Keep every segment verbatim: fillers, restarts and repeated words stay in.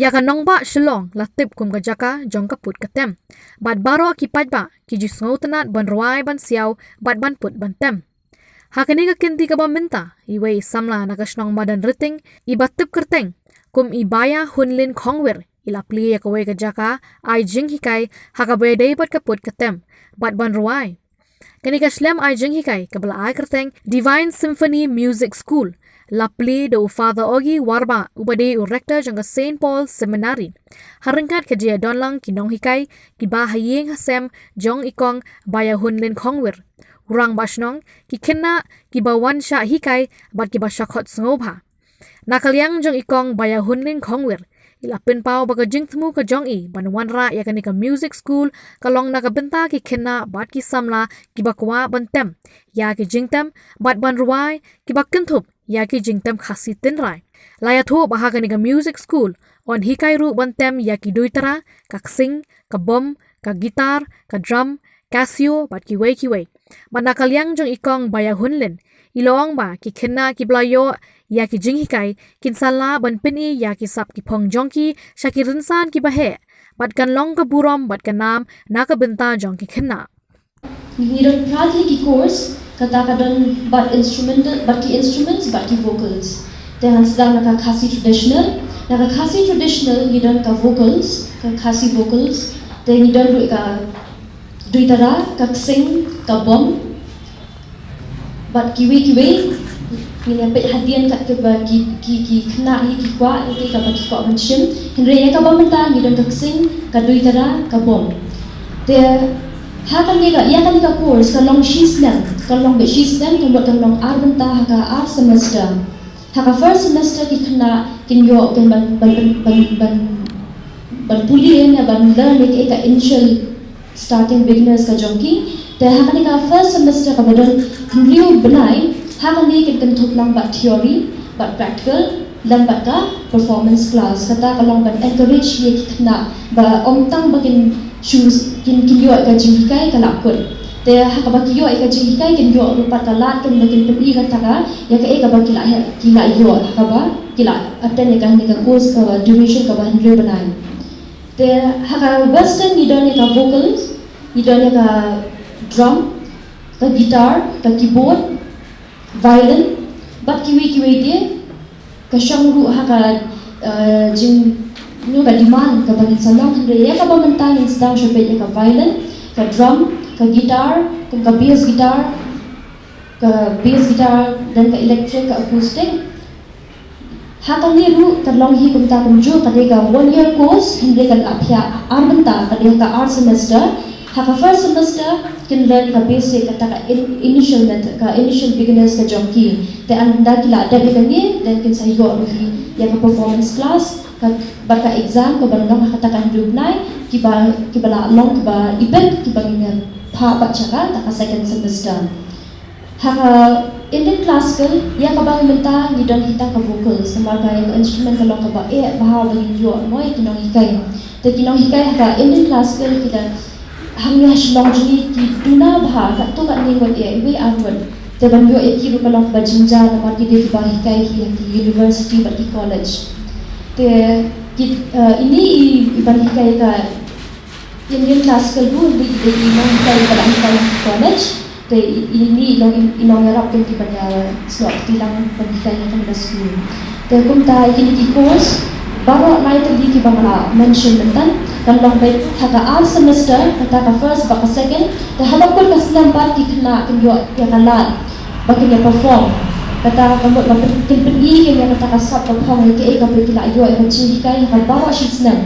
Ïa ka nongbah Shillong la tip kum ka jaka jong ka put ka tem. Bad baroh ki paidbah ki ju sngewtynnad ban rwai ban siaw bad ban put ban tem. Ha kane ka kynti kaba mynta, iwei i samla na ka shnong Madanriting, iba tip kyrteng kum i Baiahunlin Khongwir, i la plie ïa kawei ka jaka ai jinghikai ha kaba ïadei bad ka put ka tem bad ban rwai. Kane ka shlem ai jinghikai kaba la ai kyrteng Divine Symphony Music School la plie da u Father Ogi Warbah, uba dei u rector jong ka Saint Paul Seminary. Ha ryngkat ka jingdon lang ki nonghikai kiba ha ïing ha sem jong i kong Baiahunlin Khongwir, u rangbah shnong, ki khynnah kiba wan shah hikai bad kiba shah khot sngewbha. Na ka liang jong i kong Baiahunlin Khongwir, i la pynpaw ba ka jingthmu ka jong i ban wanrah ïa kane ka music school ka long na ka bynta ki khynnah bad ki samla kiba kwah ban tem ïa ki jingtem bad ban rwai kiba kynthup ïa ki jingtem Khasi tynrai. La ïathuh ba ha kane ka music school yn hikai ruh ban tem ïa ki duitara, ka ksing, ka bom, ka guitar, ka drum, Casio bad kiwei kiwei. Bad na ka liang jong i kong Baiahunlin, i la ong ba ki khynnah kiba la ïoh ïa ki jinghikai kin sa lah ban pyni ïa ki sap ki phong jong ki sha ki rynsan kiba heh. Bad kan long ka burom bad ka nam na ka bynta jong ki khynnah. Ngi don phra tylli ki course, kata ka don bad instrumental, bad ki instruments, bad ki vocals. Te ngan sdang na ka Khasi traditional, na ka Khasi traditional ngi don ka vocals, ka Khasi vocals. Te ngi don ruh ka duitara, ka ksing, ka bom. Bad kiwei kiwei, ngin ïa peit hadien kat kaba ki, ki, ki khynnah hi ki kwah, ki kaba ki kwah ban shim. Hynrei ïa kaba mynta ngi don ka ksing, ka duitara, ka bom. Te ha kane ka, ïa kane ka course ka long shi snem, ka long beit shi snem, ka mut ka long ar bynta ha ka ar semester. Ha ka first semester ki khynnah kin ïoh kin ban, ban, ban, ban, ban, ban pule ne ban learn ïa ka initial starting beginners ka jong ki. Te ha kane ka first semester kaba don hynriew bnai, ha kane kin kynthup lang bad theory, bad practical, lem bad ka performance class. Kata ka long ban encourage ïa ki khynnah ba ym tang ba kin shu, kin, kin ïoh ka jinghikai ka la kut. Te ha kaba ki ïoh ïa ka jinghikai kin ïoh ruh pat ka lad kin ba kin pyni kata ka, ïa kaei kaba ki la, ki la ïoh ha kaba ki la attend ïa kane ka course kaba duration kaba hynriew bnai. Te ha ka western ngi don ïa ka vocals, ngi don ïa ka drum, ka guitar, ka keyboard, violin, bad kiwei kiwei de, ka shong ruh ha ka, eh, jing, you know, ka demand kaba ngin sa long, hynrei ïa kaba mynta ngin sdang shaphrang ïa ka violin, ka drum, ka guitar, ka bass guitar, ka bass guitar, then ka electric, ka acoustic. Ha kane ruh ka long hi kumta kumjuh, ka dei ka one year course, hynrei ka la phiah ar bynta, ka dei ka ar semester. Ha ka first semester kin learn ka basic, kata ka in-, initial method, ka initial beginners ka jong ki. Te ynda ki la dep ïa kane, then kin sa ïoh ruh hi ïa ka performance class, ka, bad ka exam kaban long ha kata ka hynriew bnai, kiba, kiba la long kiba ibit, kiba ngin ïa phah bad sha kata ka second semester. Ha ka Indian classical, ïa kaba ngi mynta ngi don hi tang ka vocals, namar ka ïa ka instrument ka long kaba eh bha ba ngin ïoh mo ïa ki nonghikai. Te ki nonghikai ha ka Indian classical ki la hangne ha Shillong jong ngi ki duna bha, katto katne ngut, eh, iwei ar ngut. Te ban ïoh ïa ki ruh ka long kaba jynjar namar ki dei kiba hikai hi ha ki university bad ki college. Te ki, eh, ine i, i ban hikai ka Indian classical ruh, ine i dei i nonghikai ba la hikai ha ki college. Te i, ine i long i, i nongïarap ïa ki ban ïa snoh kti lang ban hikai ha kane ka skul. Te kumta ïa kine ki course baroh lai tylli kiba nga la mention mynta, kan long beit ha ka ar semester, kata ka first bad ka second. Te ha ba kut ka snem pat ki khynnah kin ïoh ïa ka lad ba kin ïa perform. Kata ka mut ba kin, kin pyni kin ïa kata ka sap ka phong ïa kaei kaba ki la ïoh ïa ka jinghikai ha ka baroh shi snem.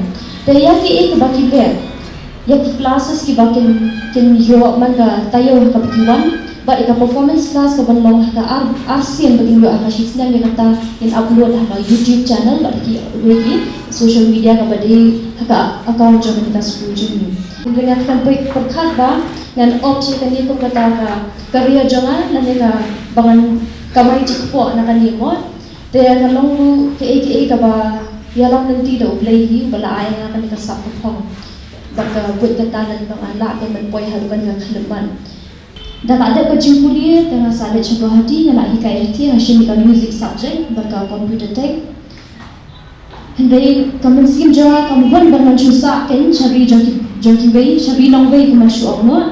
Te ïa kiei kiba ki leh, ïa ki classes kiba kin, kin ïoh man ka taïew ha kaba ki wan, bad ïa ka performance class kaban long ha ka ar, ar sien ba kin ïoh ha ka shi snem, ïa kata kin upload ha ka YouTube channel bad kiwei ki social media kaba dei ha ka account jong kane ka skul jong ngi. Hynrei nga khlem pyrkhat ba ngan opt ïa kane kum kata ka career jong nga, lane kaba ngan kamai jingkpoh na kane mo. Te ka long ruh kaei kaei kaba ïalam lynti da U Blei hi, uba la ai ha nga kane ka sap ka phong bad ka buit ka talent ba ngan lah ban poi ha rukom ka khyllipmat. Da nga dep ka jingpule, te nga sa leit sha Guwahati, nga la hikai lynti, nga shim ïa ka music subject bad ka computer tech. Hynrei ka mynsiem jong nga kam wan ban wan shu sah kein sha ri jong ki, jong kiwei, sha ri nongwei kumba shu ong noh.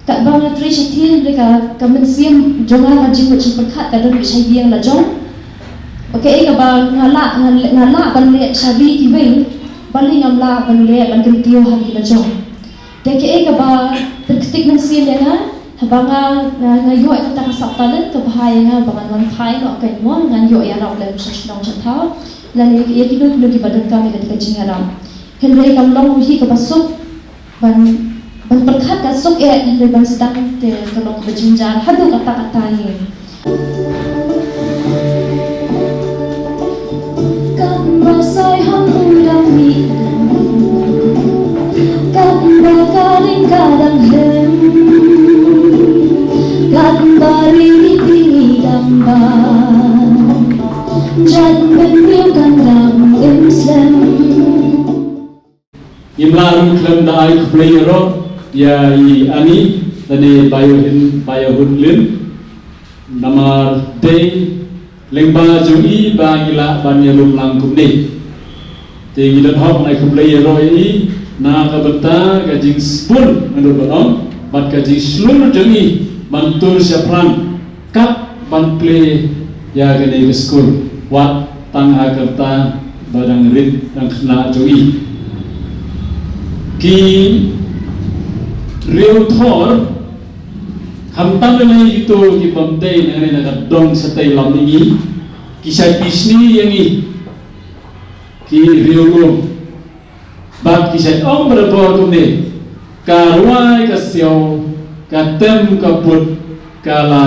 Katba nga trei shatei, hynrei ka, ka mynsiem jong nga, ka jingmut jingpyrkhat ka don beit sha ïing la jong. Kaei kaba nga lah, nga, nga lah ban leh sha ri kiwei, balei ngam lah ban leh ban kyntiew ha ri la jong. Te kaei kaba pynktik mynsiem ïa nga, haba nga, nga, nga ïoh ïa kata ka sap talent, kaba bha ïa nga ba ngan wan phai noh kein mo, ngan ïoh ïarap lem sha shnong sha thaw, lane ïa kino kino kiba donkam ïa kata ka jingïarap. Hynrei kam long hi kaba suk, ban, ban pyrkhat ka suk eh, hynrei ban sdang te ka long kaba jynjar haduh katta katta hi. Katba saihan u dang mih lem, katba ka lieng ka dang lem, katba ri meeting i dang bam, jait bynriew kan dang im slem. Ngim lah ruh khlem da ai khublei ïaroh ïa i Ani lane Baïohin Baïohun Lim. Namar dei lyngba jong i ba ngi lah ban ïalum lang kumne. Te ngi don hok ban ai khublei ïaroh ïa i na ka bynta ka jingsbun, nga nud ban ong, bad ka jingshlur jong i ban tur shaphrang kat ban plie ïa kane ka skul, wat tang ha ka rta ba dang rit dang khynnah jong i. Ki riewthor, khamtam lei lei kito ki bym dei na kane, na ka dong shatei lam ïa ngi, ki shait pynsngew ïa ngi ki riewlum. Bad ki shait ong barabor kumne, ka rwai ka siaw, ka tem ka put, ka la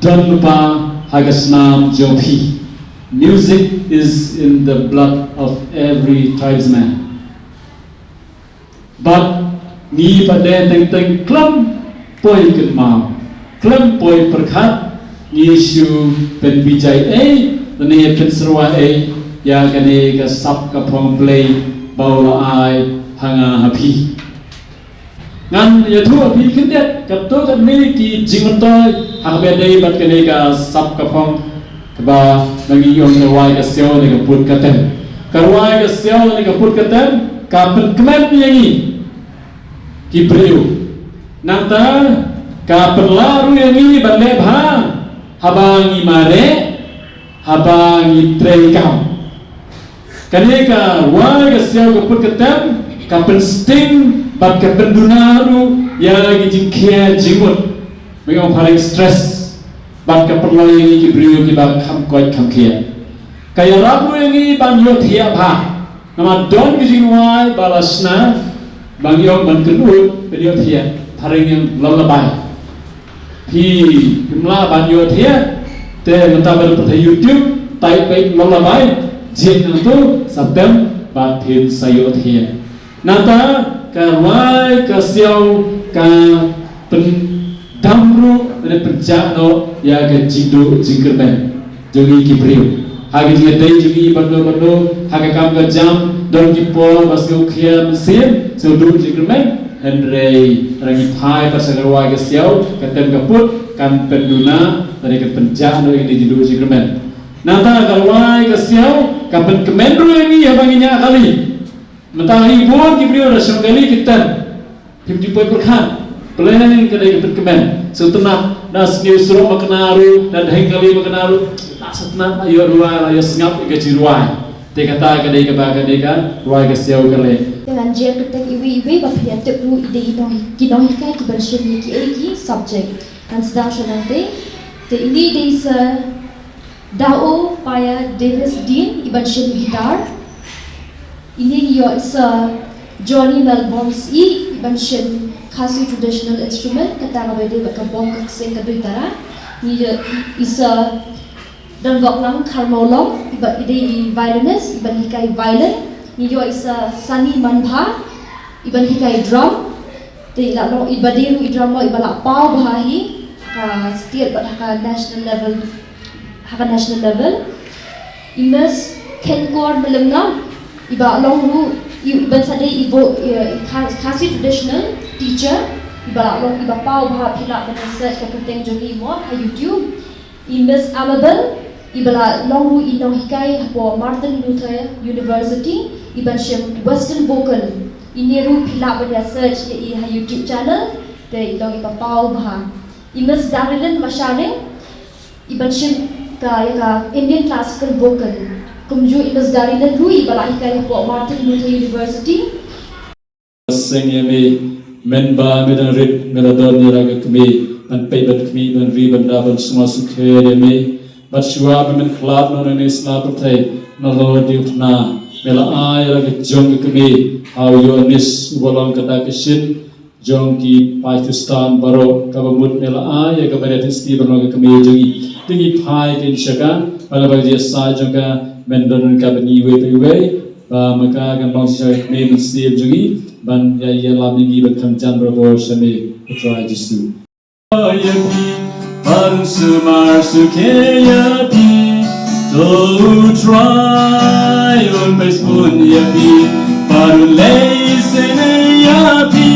don lypa ha ka snam jong phi. Music is in the blood of every tribesman. Bad ngi pat de teng teng khlem poi kynmaw, khlem poi pyrkhat, ngi shu pynbijai ei lane pynsyrwa ei ïa kane ka sap ka phong Blei ba u la ai ha nga ha phi. Ngan ïathuh ha phi khyndiat katto katne ki jingmyntoi ha kaba dei bad kane ka sap ka phong. Kaba ngi ong ka rwai ka siaw ne ka put ka tem. Ka rwai ka siaw ne ka put ka tem ka pynkmen ïa ngi ki briew. Nangta ka pynlah ruh ïa ngi ban leh bha haba ngi mareh, haba ngi trei kam. Kane ka rwai ka siaw ka put ka tem ka pynsting bad ka pynduna ruh ïa ki jingkhia jingmut. Ngi ong phareng stress. Bad ka pynlong ïa ngi ki briew kiba kham koit kham khia. Ka ïarap ruh ïa ngi ban ïohthiah bha. Namar don ki jingrwai ba la shna ba ngi ong ban kynduh ban ïohthiah, phareng ïa lullaby. Phi, phim lah ban ïohthiah, te mynta ba pyrthei YouTube, type beit lullaby, jied nangtu, sa tem bad phin sa ïohthiah. Nangta ka rwai ka siaw ka pyndam ruh, lane pynjah noh ïa ka jingduh jingkyrmen jong ngi ki briew. Ha ka jingïadei jong ngi bad no bad no, ha ka kam ka jam, don ki por ba sngewkhia mynsiem, sngewduh jingkyrmen, hynrei haba ngi phai pat sha ka rwai ka siaw, ka tem ka put, kan pynduna, lane kan pynjah noh ïa ka jingduh jingkyrmen. Nangta ka rwai ka siaw ka pynkmen ruh ïa ngi haba ngi ñiah kali. Mynta hi bun ki briew da shong kali ki tem. Phim ju poi pyrkhat. Pleng ka dei ka pynkmen. Sngewtynnat, da sniew surok ma kane ruh, da dheng kali ma kane ruh. Da sngewtynnat, da ïoh rwai, da ïoh sngap ïa ka jingrwai. Te kata ka dei kaba ka dei ka rwai ka siaw ka leh. Te ngan jer kyrteng iwei iwei ba phi ïa tip ruh i dei i nong, ki nonghikai kiban shim ïa kiei ki subject. Ngan sdang sha nangtei. Te ine i dei i Sir Dao Paya Davis Dean, iban shim guitar. Ine ngi ïoh i Sir Johnny Melbourne Syiem, iban shim Khasi traditional instrument, kata kaba ïadei bad ka bong, ka ksing, ka duitara. Ngi ïoh i Sir Donboklang Kharmawlong, iba i dei i violinist, iban hikai violin. Ngi ïoh i Sir Sunny Manbha, iban hikai drum. Te i la long iba dei ruh i drummer iba la paw bha hi ha ka state bad ha ka national level, ha ka national level. I Miss Khenkor Myllemngap, iba long ruh i, iban sa dei i vo-, i, i Kha-, Khasi traditional teacher, iba la long iba paw bha, phi lah ban search ka kyrteng jong i mo ha YouTube. I Miss Amabel, Iba la long ruh i nonghikai hapoh Martin Luther University, iban shim Western Vocal. Ine ruh phi lah ban ïa search ïa i ha YouTube channel, te i long iba paw bha. I Miss Darilyn Masharing, iban shim ka ïa ka Indian Classical Vocal. Kumjuh i Miss Darilyn ruh iba la hikai hapoh Martin Luther University. Seng ïa me, mynba me dang rit me la don ïa la ka kmie, ban peit ban khmih ban ri ban da ban sngewsuk ïa me. Bad shuwa me men khlad noh na ne sla pyrthei, na lor diengphna me la ai ïa la ka jong ka kmie ha u Ïoannis uba long ka da ka shin jong ki paid Khristan baroh, kaba mut me la ai ïa ka Mariette Histi ban long ka kmie jong i. Te ngi phai kin sha ka, ba la ba ka jingïasaid jong ka men don ka ban iwei pa iwei. Ba ma ka kan long shisha ka kmie mynsiem jong i ban ïa ïalam ïa ngi ban kham jan barabor sha me, U Trai Jisu. Ïa phi, baroh sumar sukhe ïa phi, to U Trai un pynshoi ïa phi, baroh lei sene ïa phi,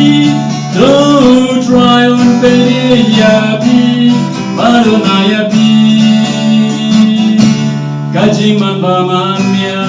to U Trai un pynïaid ïa phi, baroh na ïa phi. Ka jingman ba man ïa